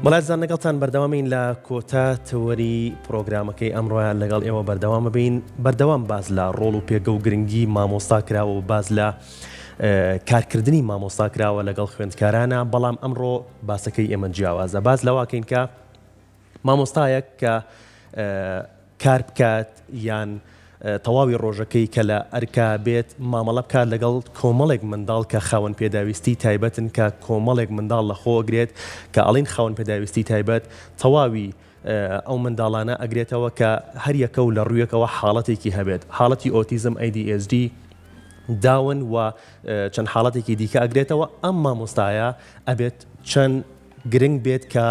بەڵێزان لەگەڵتان بەردەوامین لە کۆتا تەوەری پرۆگرامەکەی ئەمڕۆیان لەگەڵ ئێوە بەردەوام بین بەردەوام باز لە ڕۆڵ و پێگە و گرنگی مامۆستا کراوە و باز لە کارکردنی مامۆستا کراوە لەگەڵ خوێندکارانە بەڵام ئەمڕۆ باسەکەی ئێمە جیاوازە باز لەواکەین کە مامۆستایەک کە کار بکات یان تەواوی ڕۆژەکەی کە لە ئەرکا بێت مامەڵە بکات لەگەڵ کۆمەڵێک منداڵ کە خاوەن پێداویستی تایبەتن کە کۆمەڵێک منداڵ لە خۆ ئەگرێت کە ئەڵین خاوەن پێداویستی تایبەت تەواوی ئەو منداڵانە ئەگرێتەوە کە هەریەکە و لە ڕوویەکەوە حاڵەتێکی هەبێت حاڵەتی ئۆتیزم ADHD داون و چەند حاڵەتێکی دیکە ئەگرێتەوە ئەم مامۆستایە ئەبێت چەند گرنگ بێت کە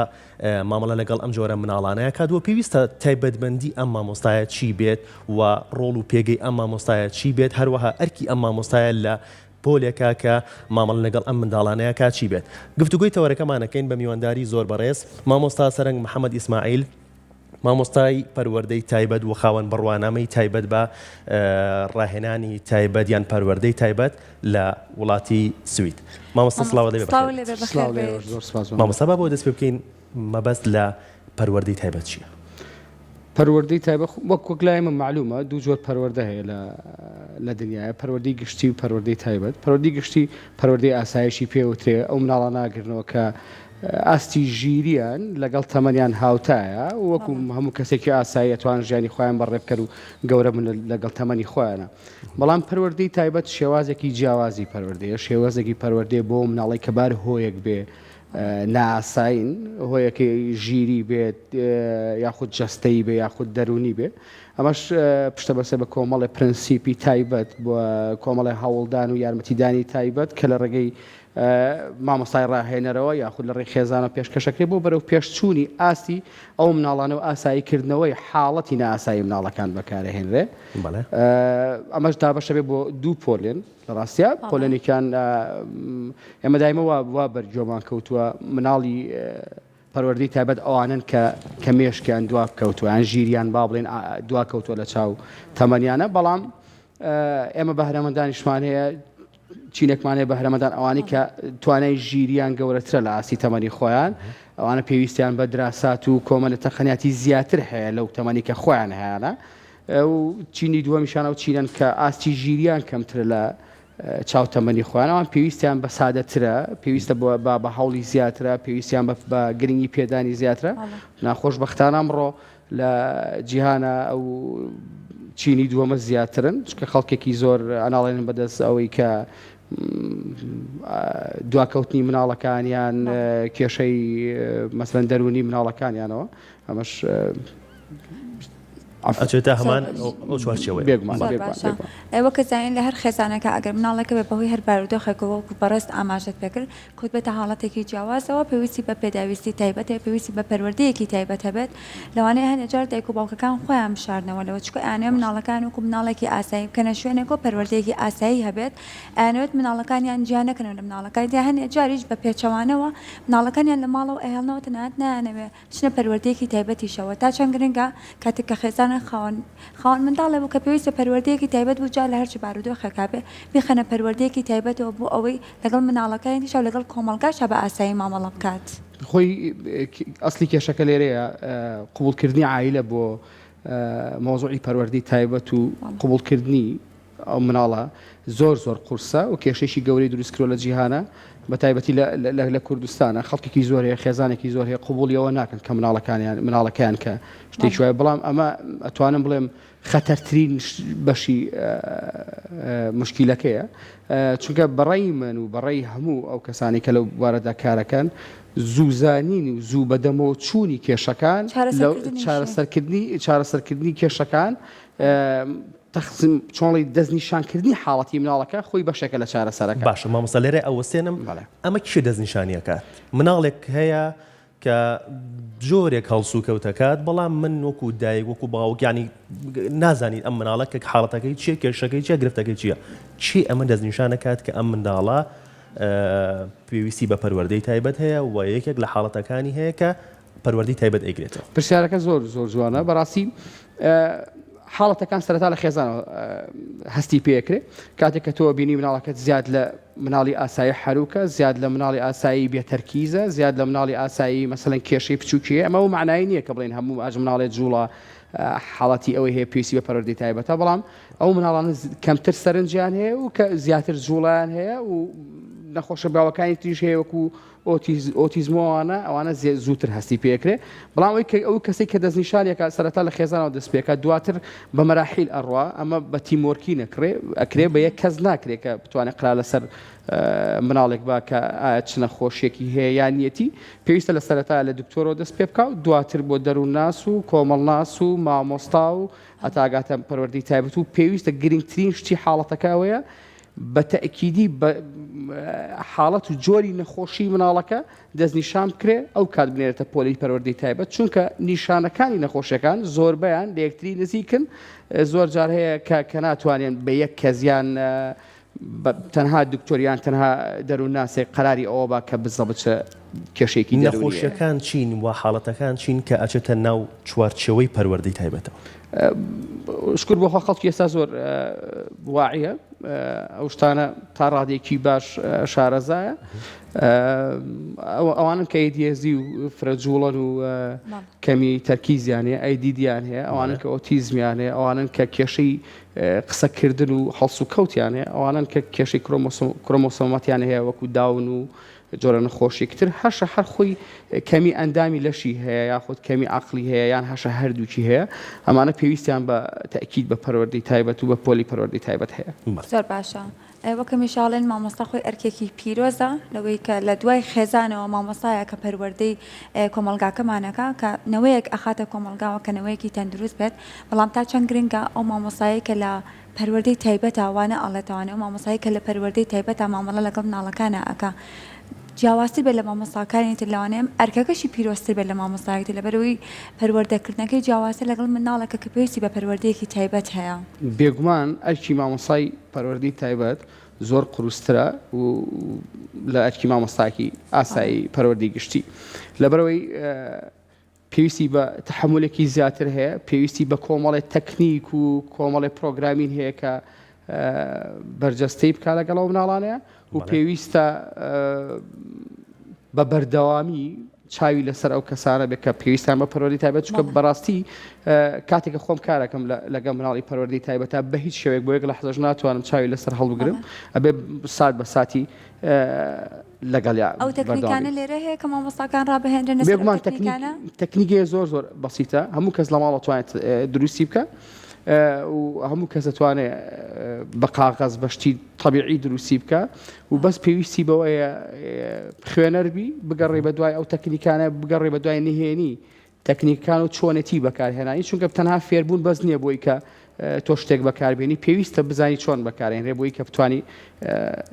مامەڵە لەگەڵ ئەم جۆرە مناڵانە کات و پێویستە تایبەتمەندی ئەم مامۆستایە چی بێت و ڕۆڵ و پێگەی ئەم مامۆستایە چی بێت هەروەها ئەرکی ئەم مامۆستایە لە پۆلێکا کە مامەڵە لەگەڵ ئەم منداڵانەیە کا چی بێت گفتوگۆی تەوەرەکەمانەکەین بە میوانداری زۆر بەڕێز مامۆستا سەرنگ محەممەد ئیسماعیل مامۆستای پەروەردەی تایبەت و خاوەن بڕوانامەی تایبەت بە ڕاهێنانی تایبەت یان پەروەردەی تایبەت لە وڵاتی سوید. مامۆستا سڵاوت لێبێ بەخێربێیت. مامۆستا با بۆ دەست پێ بکەین مەبەست لە پەروەردەی تایبەت چییە؟ پەروەردەی تایبەت وەک وەک لای من مەعلومە دوو جۆر پەروەردە هەیە لە لە دنیاە پەروەردەی گشتی و پەروەردەی تایبەت پەروەردەی گشتی پەروەردەی ئاسایشی پێ وترێ ئەو مناڵانە ئەگرنەوە کە ئاستی ژیریان لەگەڵ تەمەنیان هاوتایە وەکو هەموو کەسێکی ئاسایی ئەتوان ژیانی خۆیان بەڕێ بکەن و گەورە بن لەگەڵ تەمەنی خۆیانە بەڵام پەروەردەی تایبەت شێوازێکی جیاوازی پەروەردەیە شێوازێکی پەروەردەیە بۆ مناڵی کە بار هۆیەک بێ نائاسایین هۆیەکەی ژیری بێت یاخود جەستەیی بێ یاخود دەروونی بێ ئەمەش پشتە بەسێ بە کۆمەڵێ پرەنسیپی تایبەت بۆ کۆمەڵێ هەوڵدان و یارمەتیدانی تایبەت کە لە ڕێگەی مامۆستای ڕاهێنەرەوە یاخود لە ڕێی خێزانەوە پێشکەشەکرێت بۆ بەرەو پێشچوونی ئاستی ئەو مناڵانە و ئاسایی کردنەوەی حاڵەتی نائاسایی مناڵەکان بەکارەهێنرێ ئەمەش دابەشە بێ بۆ دوو پۆلێن لە ڕاستیا پۆلێنێکیان ئێمە دایمە وا وا بەرگوێمان کەوتووە مناڵی پەروەردەی تایبەت ئەوانەن کە کە مێشکیان دوا کەوتووە یان ژیریان با بڵێن دوا کەوتووە لە چاو تەمەنیانە بەڵام ئێمە بەهرەمەندانیشمان هەیە چینێکمان هەیە بەهرەمەندان ئەوانەی کە توانای ژیریان گەورەترە لە ئاستی تەمەنی خۆیان ئەوانە پێویستیان بە دراسات و کۆمەلە تەقەنیاتی زیاتر هەیە لەو تەمەنی کە خۆیان هەیانە و چینی دووەمیشان ئەو چینەن کە ئاستی ژیریان کەمترە لە چاو تەمەنی خۆیان ئەوان پێویستیان بە سادەترە پێویستە بە بە هەوڵی زیاترە پێویستیان بە گرنگی پێدانی زیاترە ناخۆشبەختانە ئەمڕۆ لە جیهانا ئەو چینی دووەمە زیاترن چونکە خەڵکێکی زۆر ئەناڵێنن بەدەست ئەوەی کە دواکەوتنی مناڵەکانیان کێشەی مەسەن دەرونی مناڵەکانیانەوە ئەمەش ئەچێتە هەمان ئەو چوارچێوەیە. بێگومان بێگومان بێگومان. وەک ئەزانین لە هەر خێزانێکا ئەگەر مناڵێک هەبێت بەهۆی هەر بارودۆخێکەوە وەکو بەڕێزت ئاماژەت پێکرد کەوتبێتە حاڵەتێکی جیاوازەوە پێویستی بە پێداویستی تایبەت هەیە پێویستی بە پەروەردەیەکی تایبەت هەبێت لەوانەیە هەنێ جار دایک و باوکەکان خۆیان بشارنەوە لەوە چونکە ئەیانەوێت مناڵەکان وەکو مناڵێکی ئاسایی بکەنە شوێنێک و پەروەردەیەکی ئاسایی هەبێت ئەیانەوێت مناڵەکانیان جیا نەکەنەوە لە مناڵەکانی تر هەنێ جاریش بە پێچەوانەوە مناڵەکانیان لە ماڵەوە ئەهێڵنەوە تەنانەت نایانەوێ بچنە پەروەردەیەکی تایبەتیشەوە تا چەند گرنگە کاتێک کە خێزانێک خاوەن خاوەن منداڵێ بوو کە پێویستە پەروەردەیەکی تایبەت بوو جا لە هەرچ بارودۆخێکا بێ بیخەنە پەروەردەیەکی تایبەتەوە بۆ ئەوەی لەگەڵ مناڵەکانیشا و لەگەڵ کۆمەڵگاشا بە ئاسایی مامەڵە بکات. خۆی ئەسڵی کێشەکە لێرەیە قبوڵکردنی عایلە بۆ مەوزوعی پەروەردەی تایبەت و قبوڵکردنی ئەو مناڵە زۆر زۆر قورسە و کێشەیەکی گەورەی دروست کردوە لە جیهانە بە تایبەتی لە کوردستانە خەڵکێکی زۆر هەیە خێزانێکی زۆر هەیە قوبوڵی ئەوە ناکەن کە مناڵەکانیان مناڵەکەیان کە شتێکی وایە بەڵام ئەمە ئەتوانم بڵێم خەتەرترین بەشی مشکیلەکەیە چونکە بەڕای من و بەڕای هەموو ئەو کەسانی کە لەو بوارەدا کارەکەن زوو زانین و زوو بەدەمەوە چوونی کێشەکان چارەسەرکردنی چارەسەرکردنی کێشەکان تەخسیم چۆڵی دەستنیشانکردنی حاڵەتی مناڵەکە خۆی بەشێکە لە چارەسەرەکە. باشە مامۆستا لێرە ئەوەستێنم ئەمە کێ دەستنیشانی ئەکات؟ مناڵێک هەیە کە جۆرێک هەڵسوکەوت ئەکات بەڵام من وەکو دایک وەکو باوک یانی نازانین ئەم مناڵە کە حاڵەتەکەی چییە کێشەکەی چییە گرفتەکەی چییە چی ئەمە دەستنیشان ئەکات کە ئەم منداڵە پێویستی بە پەروەردەی تایبەت هەیە و یەکێک لە حاڵەتەکانی هەیە کە پەروەردەی تایبەت ئەیگرێتەوە. پرسیارەکە زۆر زۆر جوانە بەڕاستی. حاڵەتەکان سەرەتا لە خێزانەوە هەستی پێکرێ کاتێک کە تۆ بینی مناڵەکەت زیاد لە مناڵی ئاسایی حەروکە زیاد لە مناڵی ئاسایی بێتەرکیزە زیاد لە مناڵی ئاسایی مەسەلەن کێشەی بچووکی هەیە ئەمە ئەو معنای نییە کە بڵێن هەموو ئاژ مناڵێ جوڵە حاڵەتی ئەوەی هەیە پێویستی بە پەروەردەی تایبەتە بەڵام ئەو مناڵانە کەمتر سەرنجیان هەیە و کە زیاتر جوڵیان هەیە و نەخۆشە باوەکانی تریش هەیە وەکو ئۆتیزم و ئەوانە ئەوانە زووتر هەستی پێکرێ بەڵام ئەوەی کە ئەو کەسێک کە دەستنیشانێکە سەرەتا لە خێزانەوە دەست پێکات دواتر بە مەراحیل ئەڕوا ئەمە بە teamwork ی نەکرێ ئەکرێ بە یەک کەس ناکرێ کە بتوانێت قرار لەسەر مناڵێک با کە ئایا چ نەخۆشیەکی هەیە یان نیەتی پێویستە لە سەرەتا لە دکتۆرەوە دەست پێ بکا و دواتر بۆ دەروونناس و کۆمەڵناس و مامۆستا و هەتا ئەگاتە پەروەردەی تایبەت و پێویستە گرنگترین شتی حاڵەتەکە ئەوەیە بە تەئکیدی بە حاڵەت و جۆری نەخۆشی مناڵەکە دەستنیشان بکرێ ئەو کات بنێرێتە پۆلی پەروەردەی تایبەت چونکە نیشانەکانی نەخۆشیەکان زۆربەیان لە یەکتری نزیکن زۆر جار هەیە کە کە ناتوانێن بە یەک کەس یان تەنها دکتۆر یان تەنها دەروونناسێک قەراری ئەوە با کە بزەبت چ کێشەیەکی دەروونی هەیە. نەخۆشیەکان چین و حاڵەتەکان چین کە ئەچێتە ناو چوارچێوەی پەروەردەی تایبەتەوە؟ شکر بۆ خوا خەڵکی ئێستا زۆر واعیە ئەو شتانە تا ڕادێکی باش شارەزایە ئەوانن کە ADHD و فرە جوڵەن و کەمی تەرکیزیان هەیە ADD یان هەیە ئەوانن کە ئۆتیزمیان هەیە ئەوانن کە کێشەی قسەکردن و هەڵسوکەوتیان هەیە ئەوانن کە کێشەی کرۆمۆسۆماتیان هەیە وەکو داون و جۆرە نەخۆشیەکی تر هەشە هەر خۆی کەمی ئەندامی لەشی هەیە یاخود کەمی عەقڵی هەیە یان هەشە هەردووکی هەیە ئەمانە پێویستیان بە تەئکید بە پەروەردەی تایبەت و بە پۆلی پەروەردەی تایبەت هەیە. زۆر باشە وەک هەمیشە ئەڵێن مامۆستا خۆی ئەرکێکی پیرۆزە لەوەی کە لە دوای خێزانەوە مامۆستایە کە پەروەردەی کۆمەڵگاکەمان ئەکا کە نەوەیەک ئەخاتە کۆمەڵگاوە کە نەوەیەکی تەندروست بێت بەڵام تا چەند گرنگە ئەو مامۆستایەی کە لە پەروەردەی تایبەتە وانە ئەڵێتەوانێ ئەو مامۆستایەی کە لە پەروەردەی تایبەتە مامەڵە لەگەڵ مناڵەکانا ئەکا جیاوازتر بێت لە مامۆستاکانی تر لەوانەیە ئەرکەکەشی پیرۆزتر بێت لە مامۆستایەکی تر لەبەرئەوەی پەروەردەکردنەکەی جیاوازتر لەگەڵ منداڵێکە کە پێویستی بە پەروەردەیەکی تایبەت هەیە. بێگومان ئەرکی مامۆستای پەروەردەی تایبەت زۆر قورسترە و لە ئەرکی مامۆستایەکی ئاسایی پەروەردەی گشتی لەبەرئەوەی پێویستی بە تەحەمولێکی زیاتر هەیە، پێویستی بە کۆمەڵێ تەکنیک و کۆمەڵێ پرۆگرامین هەیە کە بەرجەستەی بکا لەگەڵ ئەو مناڵانەیە و پێویستە بە بەردەوامی چاوی لەسەر ئەو کەسانە بێت کە پێویستیان بە پەروەردەی تایبەت چونکە بەڕاستی کاتێک کە خۆم کارەکەم لەگەڵ مناڵی پەروەردەی تایبەتە بە هیچ شێوەیەک بۆ یەک لەحزەش ناتوانم چاوی لەسەر هەڵبگرم ئەبێ سات بە ساتی لەگەڵیا ئەو تەکنیکانە لێرە هەیە کە مامۆستاکان ڕابهێنرێن لەسەر ئەو تەکنیکانە؟ تەکنیکێ زۆر زۆر بەسیتە هەموو کەس لە ماڵەوە توانێت دروستی بکە و هەموو کەس دەتوانێت بە قاغەز بە شتی تەبیعی دروستی بکە و بەس پێویستی بەوەیە خوێنەر بی بگەڕێ بە دوای ئەو تەکنیکانە بگەڕێ بە دوای نهێنی تەکنیکەکان و چۆنێتی بەکارهێنانی چونکە تەنها فێربوون بەس نییە بۆی کە تۆ شتێک بەکاربێنی پێویستە بزانی چۆن بەکارێنرێ بۆی کە بتانی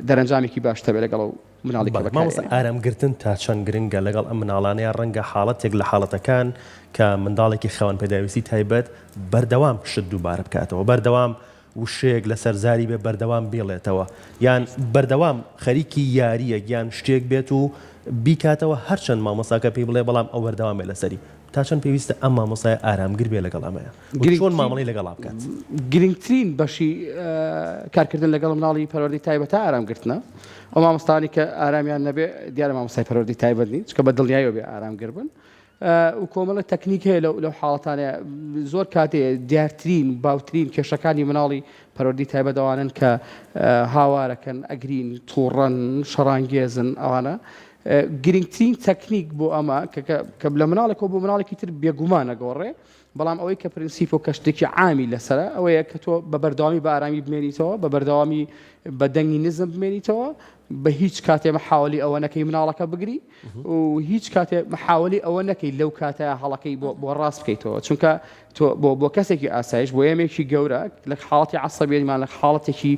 دەرەنجامێکی باش تەبێ لەگەڵ ئەو مناڵی کە بەڵێ مامۆستا بەکارێنێ. ئارامگرتن تا چەند گرنگە لەگەڵ ئەم مناڵانەیا ڕەنگە حاڵەتێک لە حاڵەتەکان کە منداڵێکی خاوەن پێداویستی تایبەت بەردەوام شت دووبارە بکاتەوە بەردەوام وشەیەک لەسەر زاری بێ بەردەوام بیڵێتەوە یان بەردەوام خەریکی یارییەک یان شتێک بێت و بیکاتەوە هەرچەند مامۆستاکە پێی بڵێ بەڵام ئەو بەردەوام بێ لەسەری تا چەند پێویستە ئەم مامۆستایە ئارامگر بێ لەگەڵ ئەمەیا و چۆن مامەڵەی لەگەڵا بکات؟ گرنگترین بەشی کارکردن لەگەڵ مناڵی پەروەردەی تایبەتە ئارامگرتنە. ئەو مامۆستایانەی کە ئارامیان نەبێ دیارە مامۆستای پەروەردەی تایبەت نین چونکە بە دڵنیاییەوە بێ ئارامگر بن. و کۆمەڵە تەکنیک هەیە لەو لەو حاڵەتانەیە زۆر کاتێ دیارترین باوترین کێشەکانی مناڵی پەروەردەی تایبەت ئەوانەن کە هاوارەکەن ئەگرین تووڕەن شەڕانگێزن ئەوانە گرنگترین تەکنیک بۆ ئەمە کە لە مناڵێکەوە بۆ مناڵێکی تر بێگومان ئەگۆڕێ بەڵام ئەوەی کە پرنسیپ و کە شتێکی عامی لەسەرە ئەوەیە کە تۆ بە بەردەوامی بە ئارامی بمێنیتەوە بە بەردەوامی بە دەنگی نزم بمێنیتەوە بە هیچ کاتێ محاولی ئەوە نەکەی مناڵەکە بگری و هیچ کاتێ محاولی ئەوە نەکەی لەو کاتە هەڵەکەی بۆ بۆ ڕاست بکەیتەوە چونکە تۆ بۆ بۆ کەسێکی ئاسایش بۆ ئێمەیەکی گەورە لە حاڵەتی عەسەبیەتمان لە حاڵەتێکی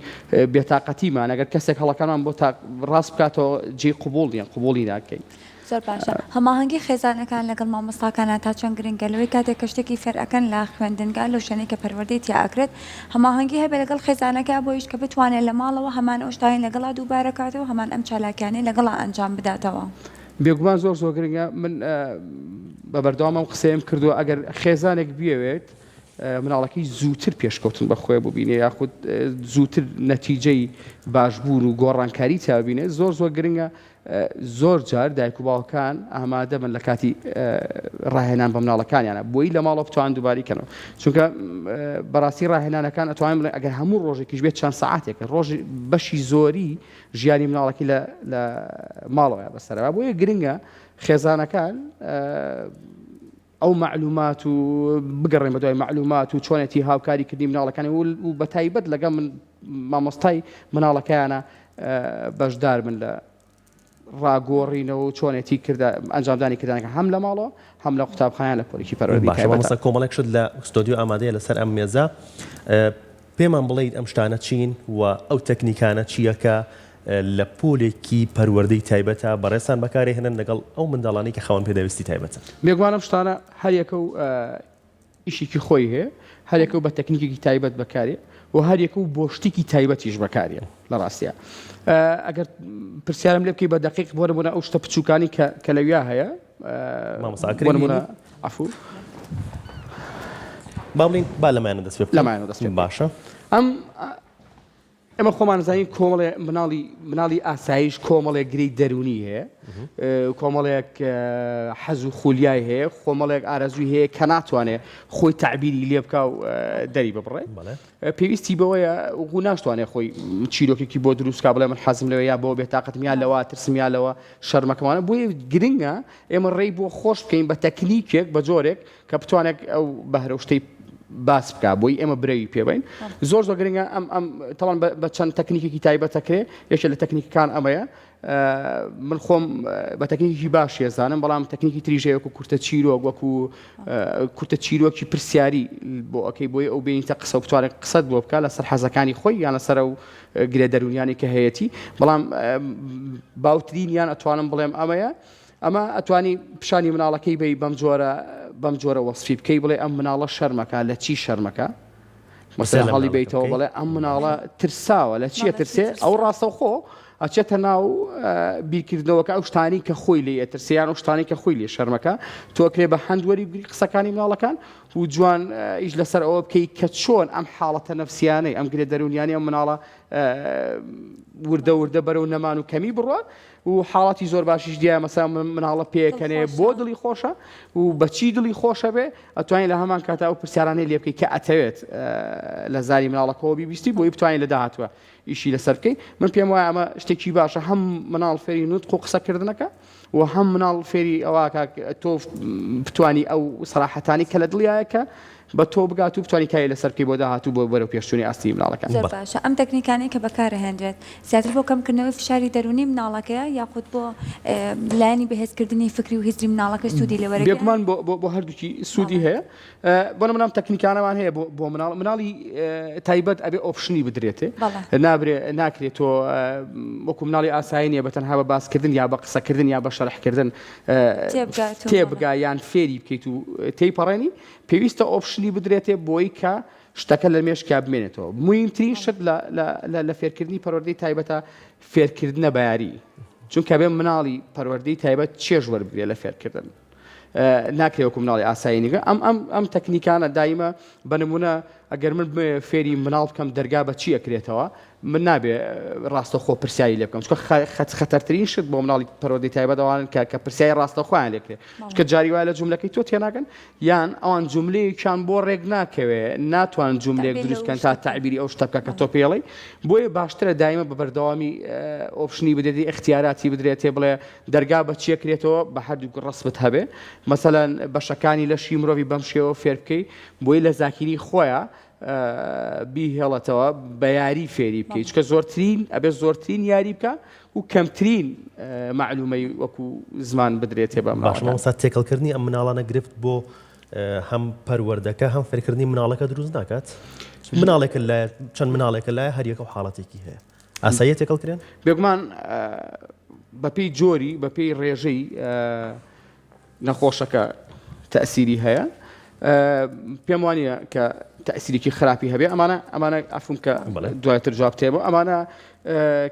بێتاقەتیمان ئەگەر کەسێک هەڵەکانمان بۆ تا ڕاست بکاتەوە جێی قبوڵ نییە قبوڵی ناکەین. زۆر باشە هەماهەنگی خێزانەکان لەگەڵ مامۆستاکانا تا چەند گرنگە لەوەی کاتێک کە شتێکی فێر ئەکەن لە خوێندنگا لەو شوێنەی کە پەروەردەی تیا ئەکرێت هەماهەنگی هەبێ لەگەڵ خێزانەکە بۆیش کە بتوانێت لە ماڵەوە هەمان ئەو شتانەی لەگەڵا دووبارە کاتەوە هەمان ئەم چالاکیانەی لەگەڵا ئەنجام بداتەوە. بێگومان زۆر زۆر گرنگە من بە بەردەوام ئەم قسەیەم کردووە ئەگەر خێزانێک بیەوێت. مناڵەکەی زووتر پێشکەوتن بە خۆی ببینێ یاخود زووتر نەتیجەی باشبوون و گۆڕانکاری تیا ببینێ زۆر زۆر گرنگە زۆر جار دایک و باوکان ئامادە بن لە کاتی ڕاهێنان بە مناڵەکانیانە بۆی لە ماڵەوە بتوان دووباری کەنەوە چونکە بەڕاستی ڕاهێنانەکان ئەتوانین بڵێن ئەگەر هەموو ڕۆژێکیش بێت چەند سەعاتێکە ڕۆژ بەشی زۆری ژیانی مناڵەکەی لە لە ماڵەوە بەسەرەوە بۆیە گرنگە خێزانەکان ئەو مەعلومات و بگەڕێن بەدوای مەعلومات و چۆنێتی هاوکاری کردنی مناڵەکانی و بەتایبەت لەگەڵ من مامۆستای مناڵەکەیانە بەشدار بن لە ڕاگۆڕینەوە و چۆنێتی کردە ئەنجامدانی کردانەکە هەم لە ماڵەوە هەم لە قوتابخانە لە پۆلێکی پەروەردەی باشە تایبەتە. مامۆستا کۆمەڵێک شت لە ستۆدیۆ ئامادەیە لەسەر ئەم مێزە پێمان بڵێیت ئەم شتانە چین و ئەو تەکنیکانە چییە کە لە پۆلێکی پەروەردەی تایبەتە بەڕێزتان بەکارێهێنن لەگەڵ ئەو منداڵانەی کە خاوەن پێداویستی تایبەتن؟ بێگومان ئەم شتانە هەریەکە و ئیشێکی خۆی هەیە، هەریەکە و بە تەکنیکێکی تایبەت بەکارێ و هەریەکە و بۆ شتێکی تایبەتیش بەکارێ لە ڕاستیا ئەگەر پرسیارم لێ بکەی بە دەقیق بۆ نمونە ئەو شتە بچووکانی کە کە لەویا هەیە مامۆستا ئەکرێ بۆ نمونە بینی؟ عەفوو با بڵێین با لەمایانە دەست پێ بکەین لەمایانە دەست پێ بکەین باشە ئەم ئێمە خۆمان زانین کۆمەڵێ مناڵی مناڵی ئاسایش کۆمەڵێک گرێی دەروونی هەیە کۆمەڵێک حەز و خولیای هەیە کۆمەڵێک ئارەزووی هەیە کە ناتوانێت خۆی تەعبیری لێ بکا و دەری ببڕێ پێویستی بەوەیە و ناشتوانێت خۆی چیرۆکێکی بۆ دروستکا بڵێ من حەزم لەوێ یا بۆ بێتاقەتم یا لەوە ترسم یا لەوە شەرمەکەمانە بۆیە گرنگە ئێمە ڕێی بۆ خۆش بکەین بە تەکنیکێک بە جۆرێک کە بتوانێت ئەو بەهرە و شتەی باس بکا بۆی ئێمە برەوی پێ بین زۆر زۆر گرنگە ئەم ئەم تەوان بە چەند تەکنیکێکی تایبەت دەکرێ یەکێ لە تەکنیکەکان ئەمەیە من خۆم بە تەکنیکی باش ێزانم بەڵام تەکنیکی تریژەیە وەکو کورتە چیرۆک وەکو کورتە چیرۆکی پرسیاری بۆ ئەەکەی بۆی ئەو بینیتە قسە و بتوانێت قسەت بۆ بکە لەسەر حەزەکانی خۆی یان لەسەر ئەو گرێ دەرونیانی کە هەیەی بەڵام باوترینیان ئەتوانم بڵێم ئەمەیە ئەمە ئەتوانی پیشانی مناڵەکەی بەی بەم جۆرە بەم جۆرە وەسفی بکەی بڵێ ئەم مناڵە شەرمەکە لە چی شەرمەکە مەسەلەن هەڵی بەیتەوە بڵێ ئەم مناڵە ترساوە لە چیە ترسێ ئەو ڕاستەوخۆ ئەچێتە ناو بیرکردنەوەکە ئەو شتانی کە خۆی لێ ئەترسیان و شتانی کە خۆی لێ شەرمەکە تۆکرێ بە هەند وەری بگری قسەکانی مناڵەکان و جوان ئیش لەسەر ئەوە بکەی کە چۆن ئەم حاڵەتە نەفسیانەی ئەم گرێ دەرونیانی ئەم مناڵە وردە وردە بەرەو نەمان و کەمی بڕوە و حاڵەتی زۆر باشیش دیایە مەسا مناڵە پێکەنێ بۆ دڵی خۆشە و بەچی دڵی خۆشە بێ ئەتوانین لە هەمان کاتا ئەو پرسیارانەی لێ بکەی کە ئەتەوێت لە زاری مناڵەکەەوە بیبیستی بۆی بتوانین لە داهاتوە ئیشی لەسەر بکەی من پێم وایە ئەمە شتێکی باشە هەم مناڵ فێری نوتق و قسەکردنەکە و هەم مناڵ فێری ئەوە تۆ بتانی ئەو سەراحەتانی کە لە دڵیایە کە بە تۆ بگات و بتوانی کاری لەسەر بکەی بۆ داهاتوو بۆ بەرەو پێشچوونی ئاستی مناڵەکان. زۆر باشە ئەم تەکنیکانەی کە بەکارئەهێنرێت زیاتر بۆ کەمکردنەوەی فشاری دەروونی مناڵەکەیە یاخود بۆ لایەنی بەهێزکردنی فکری و هزری مناڵەکە سوودی لێ وەرەگرن؟ بێگومان بۆ بۆ بۆ هەردووکی سوودی هەیە بۆ نمونە ئەم تەکنیکانەمان هەیە بۆ بۆ مناڵ مناڵی تایبەت ئەبێ option ی بدرێتێ نابرێ ناکرێت تۆ وەکو مناڵی ئاسایی نییە بە تەنها بە باسکردن یا بە قسەکردن یا بە شەرحکردن تێبگا یان فێری بکەیت و تێیپەڕێنی پێویستە option ی بدرێتێ بۆی کە شتەکە لە مێشکیا بمێنێتەوە. مویمترین شت لە لە لە لە فێرکردنی پەروەردەی تایبەتە فێرکردنە بە یاری. چونکە ئەبێ مناڵی پەروەردەی تایبەت چێژ وەربگرێ لە فێرکردن. ناکرێ وەکو مناڵی ئاسایی نیگە. ئەم ئەم ئەم تەکنیکانە دایمە بە نمونە ئەگەر من بمەوێ فێری مناڵ بکەم دەرگا بە چی ئەکرێتەوە من نابێ ڕاستەوخۆ پرسیاری لێ بکەم چونکە خەتەرترین شت بۆ مناڵی پەروەردەی تایبەت ئەوانن کە کە پرسیاری ڕاستەوخۆیان لێ کرێ چونکە جاری وایە لە جوملەکەی تۆ تێناگەن یان ئەوان جوملەیەکیان بۆ ڕێک ناکەوێ ناتوانن جوملەیەک دروست بکەن تا تەعبیری ئەو شتە بکە کە تۆ پێڵی بۆیە باشترە دایمە بە بەردەوامی option ی بدرێت ئیختیاراتی بدرێتێ بڵێ دەرگا بە چیە کرێتەوە بە هەردووک ڕسمت هەبێ مەسەلەن بەشەکانی لەشی مرۆڤی بەم شێوە فێر بکەی بۆی لە زاکیری خۆیان بیهێڵێتەوە بە یاری فێری بکەی چکە زۆرترین ئەبێ زۆرترین یاری بکە و کەمترین مەعلومەی وەکو زمان بدرێتێ بە باشە مناڵەکان. مامۆستا تێکەڵکردنی ئەم مناڵانە گرفت بۆ هەم پەروەردەکە هەم فێرکردنی مناڵەکە دروست ناکات؟ مناڵێکە لایە چەند مناڵێکە لایە هەریەکە و حاڵەتێکی هەیە ئاساییە تێکەڵ کرێن؟ بێگومان بەپێی جۆری بەپێی ڕێژەی نەخۆشەکە تەئسیری هەیە. پێم وانە کە تەسیرێکی خراپی هەبێ ئەمانە ئەمانە عەفوم کە دواتر جواب تێبۆ ئەمانە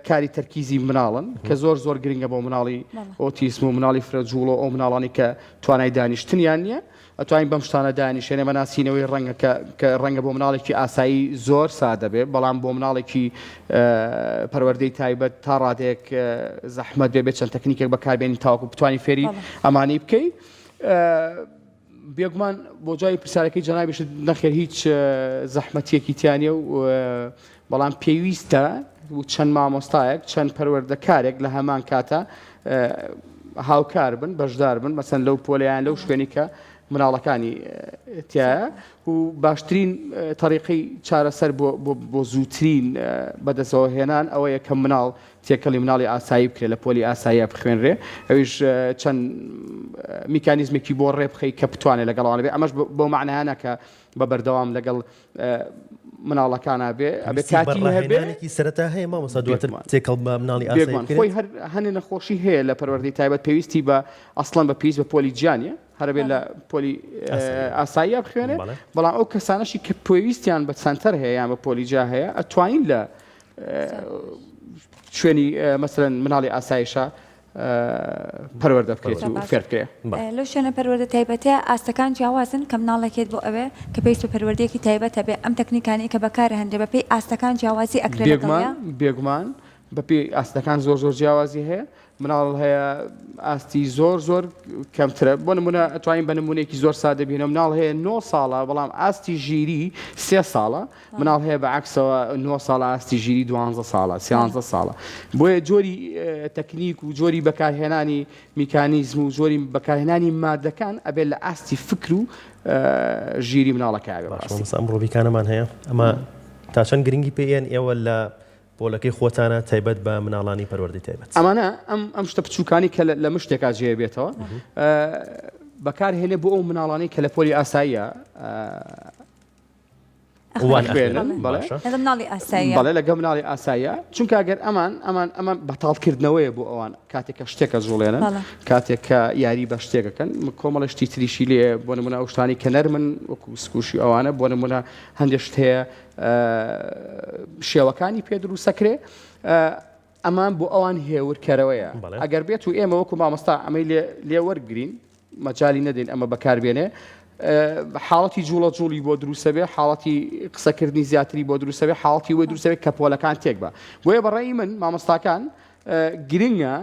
کاری تەرکیزی مناڵن کە زۆر زۆر گرنگە بۆ مناڵی ئۆتیسم و مناڵی فرە جوڵە ئەو مناڵانی کە توانای دانیشتنیان نییە ئەتوانین بەم شتانە دانیشێن ئێمە ناسینەوەی ڕەنگە کە کە ڕەنگە بۆ مناڵێکی ئاسایی زۆر سادە بێ بەڵام بۆ مناڵێکی پەروەردەی تایبەت تا ڕادەیەک زەحمەت بێ بێ چەند تەکنیکێک بەکاربێنی تاوەکو بتوانی فێری ئەمانەی بکەی بێگومان بۆ جوابی پرسیارەکەی جەنابیشت نەخێر هیچ زەحمەتیەکی تیا نیە و بەڵام پێویستە و چەند مامۆستایەک چەند پەروەردەکارێک لە هەمان کاتە هاوکار بن بەشدار بن مەسەن لەو پۆلیان لەو شوێنی کە مناڵەکانی تایە و باشترین تەریقی چارەسەر بۆ زووترین بەدەستەوە هێنان ئەوەیە کە مناڵ تێکەڵی مناڵی ئاسایی بکرێت لە پۆلی ئاساییا بخوێنرێ ئەویش چەند میکانیزمێکی بۆ ڕێ بخەی کە بتوانێت لەگەڵ ئەوانە بێ ئەمەش بۆ مەعنایانە کە بە بەردەوام لەگەڵ مناڵەکانا بێ ئەبێ پێویستی بە کاتی هەبێ ڕاهێنانێکی سەرەتا هەیە مامۆستا دواتر بێگومان تێکەڵ بە مناڵی ئاسایی بێگومان بکرێت؟ خۆی هەر هەنێ نەخۆشی هەیە لە پەروەردەی تایبەت پێویستی بە ئەسڵەن بە پێویست بە پۆلی جیا نیە هەرەبێ لە پۆلی ئاساییە بخوێنێ بەڵام ئەو کەسانەشی کە پێویستیان بە سەنتەر هەیە یان بە پۆلی جیا هەیە ئەتوانین لە شوێنی مەسەلەن مناڵی ئاسایشە پەروەردە بکرێت و فێر بکرێت. لەو شوێنە پەروەردە تایبەتەیە ئاستەکان جیاوازن کە مناڵێک یەت بۆ ئەوێ کە پێویست بە پەروەردەیەکی تایبەت هەبێ ئەم تەکنیکانەی کە بەکارئەهێنرێ بەپێی ئاستەکان جیاوازی ئەکرێ بێگومان لەگەڵیا؟ بێگومان بەپێی ئاستەکان زۆر زۆر جیاوازی هەیە مناڵ هەیە ئاستی زۆر زۆر کەمترە بۆ نمونە ئەتوانین بە نمونەیەکی زۆر سادە بینەوە مناڵ هەیە 9 ساڵە بەڵام ئاستی ژیری سێ ساڵە مناڵ هەیە بە عەکسەوە نۆ ساڵە ئاستی ژیری دوانزە ساڵە سیانزە ساڵە بۆیە جۆری تەکنیک و جۆری بەکارهێنانی میکانیزم و جۆری بەکارهێنانی مادەکان ئەبێت لە ئاستی فکر و ژیری مناڵەکە بێ باشە بەڕاستی. مامۆستا ئەم ڕۆبیکانەمان هەیە ئەمە تا چەند گرنگی پێ ئێن ئێوە لە پۆلەکەی خۆتانە تایبەت بە مناڵانی پەروەردەی تایبەت؟ ئەمانە ئەم ئەم شتە بچووکانی کە لە مشتێکا جێ بێتەوە بەکار هێنێ بۆ ئەو مناڵانەی کە لە پۆلی ئاساییە وان ئەخوێنن بەڵێ لەگەڵ مناڵی ئاساییە بەڵێ لەگەڵ مناڵی ئاساییە چونکە ئەگەر ئەمان ئەمان ئەمە بەتاڵکردنەوەیە بۆ ئەوان کاتێک کە شتێکە جوڵێنن کاتێک کە یاری بە شتێکەکەن کۆمەڵە شتی تریشی لێ بۆ نمونە ئەو شتانی کە نەرمن وەکو squishy ئەوانە بۆ نمونە هەندێک شت هەیە شێوەکانی پێ دروستەکرێ ئەمان بۆ ئەوان هێورکەرەوەیە ئەگەر بێت و ئێمە وەکو مامۆستا ئەمەی لێ وەرگین مەجالی نەدەین ئەمە بەکار بێنێ حاڵەتی جوڵە جوڵی بۆ دروستەبێ حاڵەتی قسەکردنی زیاتری بۆ دروستەبێ حاڵەتی وەی دروستەبێ کە پۆلەکان تێک بە بۆیە بەڕێی من مامۆستاکان گرنگە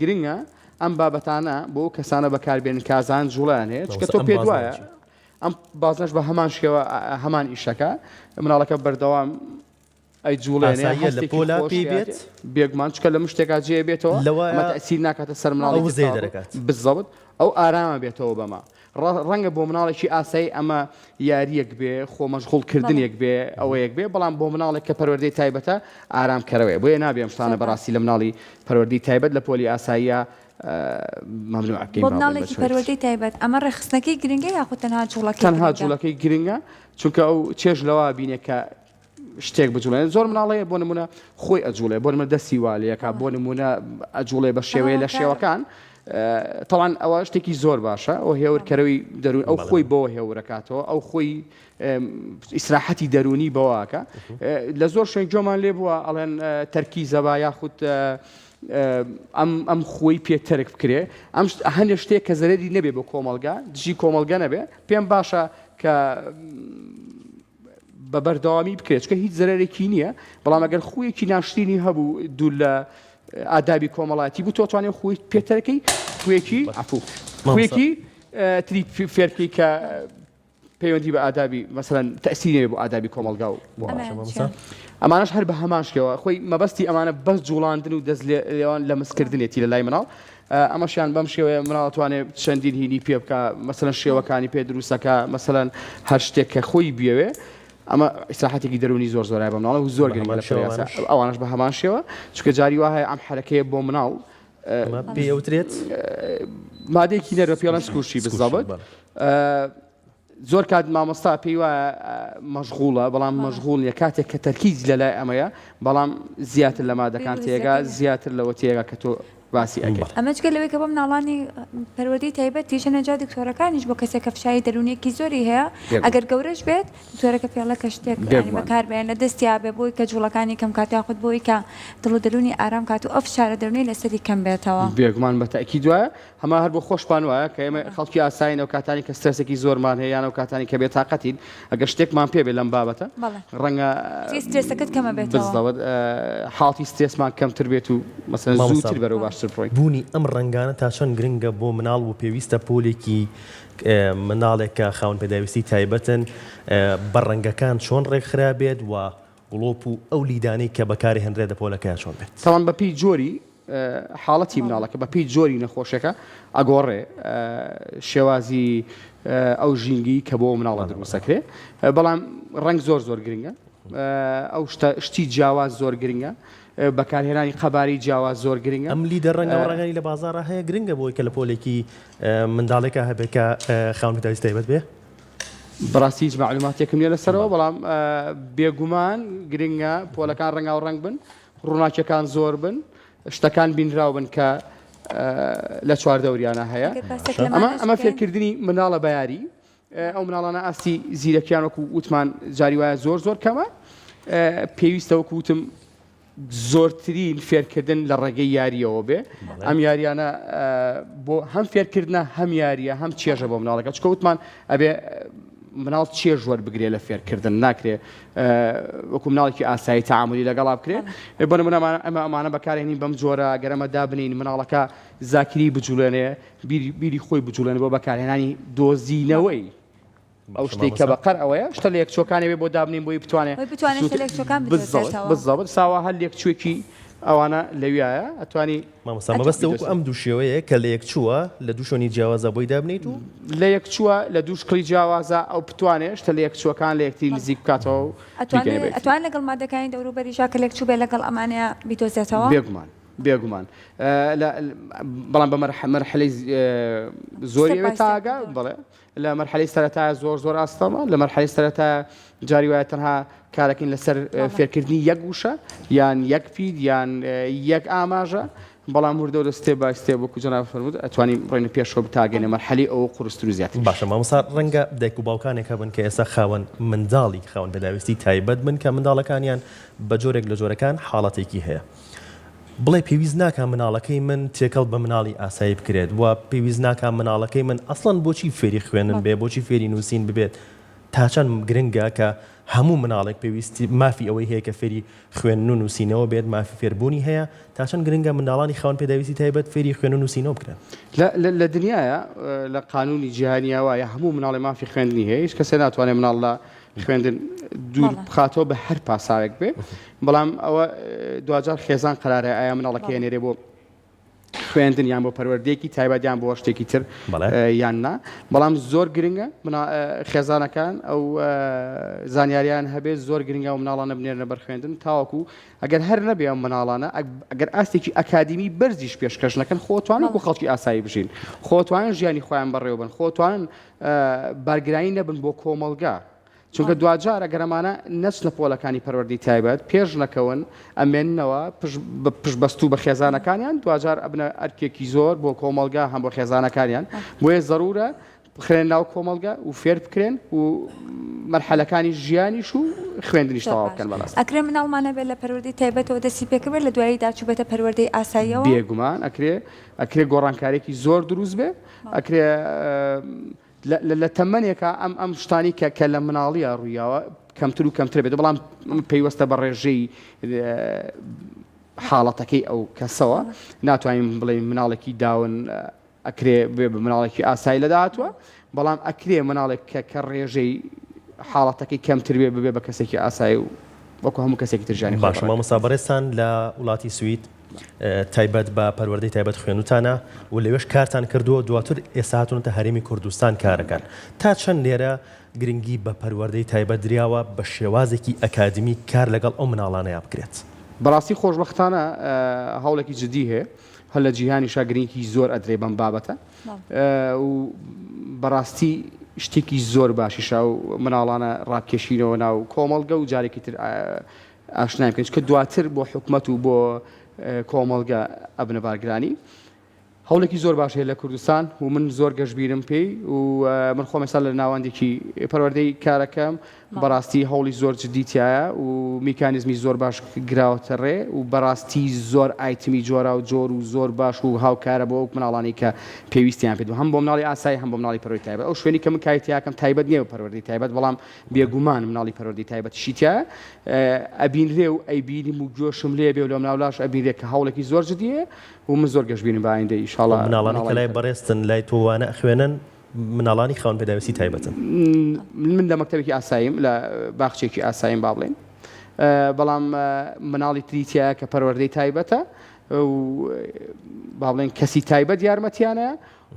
گرنگە ئەم بابەتانە بۆ کەسانە بەکاربێن کازان جوڵیان هەیە چکە تۆ پێ دوایە ئەم بازنەش بە هەمان شێوە هەمان ئیشەکە مناڵەکە بەردەوام ئەیجوڵێنێ ئاساییە لە هەستێکی پۆلا خۆش پێی بێت؟ هەیە بێگومان چونکە لە مشتێکا جێ بێتەوە لەوە ئەمە تەئسیر ناکاتە سەر ئەو مناڵێکی وزەیە تاڕ دەرەکات. بالضبط ئەو ئارامە بێتەوە بەمە ڕە- ڕەنگە بۆ مناڵێکی ئاسایی ئەمە یارییەک بێ خۆ مەشغوڵ بەڵێ. کردنێک بێ ئەوەیەک بێ بەڵام بۆ مناڵێک کە پەروەردەی تایبەتە ئارامکەرەوەیە بۆیە نابێ ئەم شتانە زۆر باش. بەڕاستی لە مناڵی پەروەردەی تایبەت لە پۆلی ئاساییە مەمنوع بکەین بۆ با بڵێین بە مناڵێکی چۆنیت. پەروەردەی تایبەت ئەمە ڕێکخستنەکەی گرنگە یاخود تەنها جوڵەکەی تەنها گرنگە؟ جوڵەکەی گرنگە چونکە ئەو چێژ لەوە بینێ کە شتێک بجوڵێنێت زۆر مناڵ هەیە بۆ نمونە خۆی ئەجوڵێ بۆ نمونە دەستی وا لێکا بۆ نمونە ئەجوڵێ بە شێوەیە لە شێوەکان تەوان ئەوە شتێکی زۆر باشە ئەو هێورکەرەوەی دەروون ئەو خۆی بۆ هێورەکاتەوە ئەو خۆی ئیسراحەتی دەرونی بەواکە لە زۆر شوێن گوێمان لێ بووە ئەڵێن تەرکی زەبا یاخود ئەم ئەم خۆی پێ تەرک بکرێ ئەم هەندێک شتێک کە زەرەری نەبێ بۆ کۆمەڵگا دژی کۆمەڵگە نەبێ پێم باشە کە بە بەردەوامی بکرێت چونکە هیچ زەرەرێکی نییە بەڵام ئەگەر خوویەکی ناشرینی هەبوو دوور لە ئادابی کۆمەڵایەتی بوو تۆ توانێت خووی پێتەرەکەی خوویەکی عفو خوویەکی تری فێرکەی کە پەیوەندی بە ئادابی مەسەلەن تەسیری نەبێ بۆ ئادابی کۆمەڵگا و بۆ ئەمانەش هەر بە هەمان شێوە خۆی مەبەستی ئەمانە بەس جوڵاندن و دەست لێوان لە مسکردنێتی لە لای مناڵ ئەمەشیان بەم شێوەیە مناڵ ئەتوانێ چەندین هینی پێ بکا مەسەلەن شێوەکانی پێ دروستەکا مەسەلەن هەر شتێک کە خۆی بیەوێ ئەمە ئیسراحەتێکی دەروونی زۆر زۆرای بە مناڵ و زۆر گرنگە لە پەروەردە ئەوانەش بە هەمان شێوە چونکە جاری وا هەیە ئەم حەرەکەیە بۆ مناڵ ئەمە پێی ئەوترێت مادەیەکی نەرمە پێڵەن squishy بالضبط زۆر کات مامۆستا پێی وایە مەشغوڵە بەڵام مەشغوڵ نیە کاتێک کە تەرکیز لە لای ئەمەیە بەڵام زیاتر لە مادەکان تێگا زیاتر لەوە تێگا کە تۆ. باسی ئەکەین. ئەمە جگە لەوەی کە بۆ مناڵانی پەروەردەی تایبەتیش هەنێ جار دکتۆرەکانیش بۆ کەسێک کە فشاری دەروونیەکی زۆری هەیە ئەگەر گەورەش بێت دکتۆرەکە پێڵێ کە شتێک یانی بەکار بێنە لە دەستیا بێ بۆی کە جوڵەکانی کەم کات یاخود بۆی کە دڵ و دەروونی ئارام کات و ئەو فشارە دەروونیەی لەسەری کەم بێتەوە. بێگومان بە تەئکید وایە. هەما هەر بۆ خۆشمان وایە کە ئێمە خەڵکی ئاسایین ئەو کاتانی کە سترێسێکی زۆرمان هەیە یان ئەو کاتانی کە بێتاقەتین ئەگەر شتێکمان پێ بێ لەم بابەتە ڕەنگە سترێسەکەت کەمە بێتەوە بزەوت حاڵتی سترێسمان کەمتر بێت و مەسەن زووتر بەرەو باشتر بڕۆین. بوونی ئەم ڕەنگانە تا چەند گرنگە بۆ مناڵ و پێویستە پۆلێکی مناڵێک کە خاوەن پێداویستی تایبەتن بە ڕەنگەکان چۆن ڕێکخرابێت و گڵۆپ و ئەو لیدانەی کە بەکارهێنرێت لە پۆلەکەیا چۆن بێت؟ تەوان بەپێی جۆری حاڵەتی مناڵەکە بە پێی جۆری نەخۆشیەکە ئەگۆڕێ شێوازی ئەو ژینگی کە بۆ مناڵە دروستەکرێ بەڵام ڕەنگ زۆر زۆر گرنگە ئەو شتە شتی جیاواز زۆر گرنگە بەکارهێنانی قەباری جیاواز زۆر گرنگە ئەم لیدە ڕەنگە ڕەنگانی لە بازاڕا هەیە گرنگە بۆی کە لە پۆلێکی منداڵێکا هەبێت کە خاوەن پێداویستی تایبەت بێ؟ بەڕاستی هیچ مەعلوماتێکم نییە لەسەرەوە بەڵام بێگومان گرنگە پۆلەکان ڕەنگاو ڕەنگ بن ڕووناکیەکان زۆر بن شتەکان بینراو بن کە لە چواردەوریانە هەیە ئەمە ئەمە فێرکردنی مناڵە بەیاری ئەو مناڵانە ئاستی زیرەکیان وەکو وتمان جاری وایە زۆر زۆر کەمە پێویستە وەکو وتم زۆرترین فێرکردن لە ڕێگەی یاریەوە بێ ئەم یاریانە بۆ هەم فێرکردە هەم یاریە هەم چێژە بۆ مناڵەکە چکە وتمان ئەبێ مناڵ چێژ وەربگرێ لە فێرکردن ناکرێ وەکو مناڵێکی ئاسایی تەعامولی لەگەڵا بکرێ بۆ نمونە ئەمە ئەمانە بەکارهێنین بەم جۆرە گەر ئەمە دابنین مناڵەکە زاکری بجوڵێنێ بیری خۆی بجوڵێنێ بۆ بەکارهێنانی دۆزینەوەی ئەو شتێک کە بەقەر ئەوەیە شتە لە یەکچۆکانی بێ بۆ دابنین بۆی بتوانێ بزەوت ساوا هەر لێکچووێکی ئەوانە لەویایە ئەتوانی مامۆستا مەبەستە وەکو ئەم دوو شێوەیە کە لە یەک چووە لە دوو شوێنی جیاوازا بۆی دابنێیت و. لە یەک چووە لە دوو شکڵی جیاوازا ئەو بتوانێ شتە لە یەک چووەکان لە یەکتری نزیک بکاتەوە و بیگەنێ بە یەکتری. ئەتوانێ لەگەڵ مادەکانی دەوروبەریشا کە لێک چووبێ لەگەڵ ئەمانەیا بیدۆزێتەوە؟ بێگومان بێگومان لە بەڵام بە مەرحەلەی زۆری ئەوێ تا ئاگا بەڵێ لە مەرحەلەی سەرەتایە زۆر زۆر ئاستەمە لە مەرحەلەی سەرەتایە جاری وایە تەنها کارەکەین لەسەر فێرکردنی یەک وشە یان یەک پیت یان یەک ئاماژە بەڵام وردە وردە step by step وەکو جەناب فەرمووت ئەتوانین بڕۆینە پێشەوە بتاگەینە مەرحەلەی ئەوە قورستر و زیاتریش. باشە مامۆستا ڕەنگە دایک و باوکانێک هەبن کە ئێستا خاوەن منداڵی خاوەن پێداویستی تایبەت بن کە منداڵەکانیان بە جۆرێک لە جۆرەکان حاڵەتێکی هەیە بڵێ پێویست ناکا مناڵەکەی من تێکەڵ بە مناڵی ئاسایی بکرێت و پێویست ناکا مناڵەکەی من ئەسڵەن بۆچی فێری خوێندن بێ بۆچی فێری نووسین ببێت تا چەند گرنگە کە هەموو مناڵێک پێویستی مافی ئەوەی هەیە کە فێری خوێندن و نووسینەوە بێت مافی فێربوونی هەیە تا چەند گرنگە منداڵانی خاوەن پێداویستی تایبەت فێری خوێندن و نووسینەوە بکرێن؟ لە لە دنیایا لە قانوونی جیهانیا وایە هەموو مناڵێ مافی خوێندنی هەیە هیچ کەسێ ناتوانێ مناڵ لە خوێندن دوور بخاتەوە بە هەر پاساوێک بێ بەڵام ئەوە دواجار خێزان قەرارە ئایا مناڵەکەی ئەنێرێ بۆ خوێندن یان بۆ پەروەردەیەکی تایبەت یان بۆ شتێکی تر یان نا بەڵام زۆر گرنگە خێزانەکان ئەو زانیاریان هەبێت زۆر گرنگە و مناڵانە بنێرنە بەر خوێندن تاوەکو ئەگەر هەر نەبێ ئەم مناڵانە ئەگەر ئاستێکی ئەکادیمی بەرزیش پێشکەش نەکەن خۆتوان وەکو خەڵکی ئاسایی بژین خۆتوان ژیانی خۆیان بەڕێوەبن خۆتوان بارگرانی نەبن بۆ کۆمەڵگا چونکە دواجار ئەگەر ئەمانە نەچنە پۆلەکانی پەروەردەی تایبەت پێش نەکەون ئەمێننەوە پشت بەستوو بە خێزانەکانیان دواجار ئەبنە ئەرکێکی زۆر بۆ کۆمەڵگا هەم بۆ خێزانەکانیان بۆیە زەرورە بخرێن ناو کۆمەڵگا و فێر بکرێن و مەرحەلەکانی ژیانیش و خوێندنیش تەواو بکەن بەڕاست. ئەکرێ مناڵمان هەبێت لە پەروەردەی تایبەتەوە دەستی پێکردبێت لە دواییدا چووبێتە پەروەردەی ئاساییەوە؟ بێگومان ئەکرێ ئەکرێ گۆڕانکاریەکی زۆر دروست بێ ئەکرێ لە تەمەنێکا ئەم ئەم شتانی کە کە لە مناڵیە ڕوویاوە کەمتر و کەمتر بێت بەڵام پەیوەستە بە ڕێژەی حاڵەتەکەی ئەو کەسەوە ناتوانین بڵێین مناڵێکی داون ئەکرێ بێ بە مناڵێکی ئاسایی لە داهاتوە بەڵام ئەکرێ مناڵێک کە کە ڕێژەی حاڵەتەکەی کەمتر بێ ببێ بە کەسێکی ئاسایی و وەکو هەموو کەسێکی تر ژیانی خۆی باشە مامۆستا بەڕێزتان لە وڵاتی سوید تایبەت بە پەروەردەی تایبەت خوێنوتانە و لەوێش کارتان کردووە دواتر ئێستا هاتوونەتە هەرێمی کوردستان کارەکان تا چەند لێرە گرنگی بە پەروەردەی تایبەت دراوە بە شێوازێکی ئەکادمی کار لەگەڵ ئەو مناڵانەیا بکرێت؟ بەڕاستی خۆشبەختانە هەوڵێکی جدی هەیە هەر لە جیهانیشا گرنگی زۆر ئەدرێ بەم بابەتە و بەڕاستی شتێکی زۆر باشیشە و مناڵانە ڕابکێشینەوە ناو کۆمەڵگە و جارێکی تر ئاشنای بکەین چونکە دواتر بۆ حکومەت و بۆ. کۆمەڵگە ئەبنە بارگرانی. هەوڵێکی زۆر باش هەیە لە کوردستان و من زۆر گەشبینم پێی و من خۆم ئێستا لە ناوەندێکی پەروەردەی کارەکەم بەڕاستی هەوڵی زۆر جدی تایە و میکانیزمی زۆر باش گراوەتە ڕێ و بەڕاستی زۆر ئایتمی جۆرا و جۆر و زۆر باش و هاوکارە بۆ ئەو مناڵانی کە پێویستیان پێ هەم بۆ مناڵی ئاسایی هەم بۆ مناڵی پەروەردەی تایبەت ئەو شوێنی کە من کاری تیاکەم تایبەت نییە بە پەروەردەی تایبەت بەڵام بێگومان مناڵی پەروەردەی تایبەتیشی تیایە ئەبینرێ و ئەیبینیم و گوێشم لێ بێ و لەمناولاش ئەبینرێ کە هەوڵێکی زۆر جدیە و من زۆر گەشبینم بە ئایندە ئیشاڵا مناڵانی کە لای بەڕێزتن لای تۆ وانە ئەخوێنن مناڵانی خاوەن پێداویستی تایبەتن؟ من لە مەکتەبێکی ئاساییم لە باخچەیەکی ئاساییم با بڵێین بەڵام مناڵی تری تیایە کە پەروەردەی تایبەتە و با بڵێن کەسی تایبەت یارمەتیانە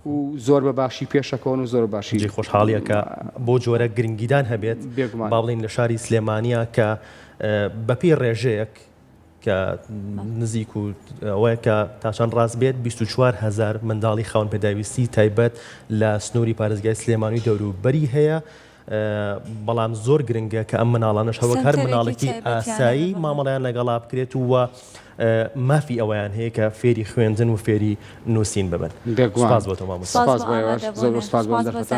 و زۆر بە باشی پێشەکەون و زۆر باشی جێی خۆشحاڵیە کە بۆ جۆرە گرنگیدان هەبێت بێگومان با بڵێین لە شاری سلێمانیا کە بەپێی ڕێژەیەک کە نزیک و ئەوەیە کە تا چەند ڕاست بێت 24 هەزار منداڵی خاوەن پێداویستی تایبەت لە سنووری پارێزگای سلێمانی و دەوروبەری هەیە بەڵام زۆر گرنگە کە ئەم مناڵانەش هەوەک هەر مناڵێکی ئاسایی مامەڵیان لەگەڵا بکرێت و مافی ئەوەیان هەیە کە فێری خوێندن و فێری نووسین ببن. سپاس بۆ تۆ مامۆستا. سپاس بۆ ئێوەش. زۆر سپاس بۆ ئەم دەرفەتە.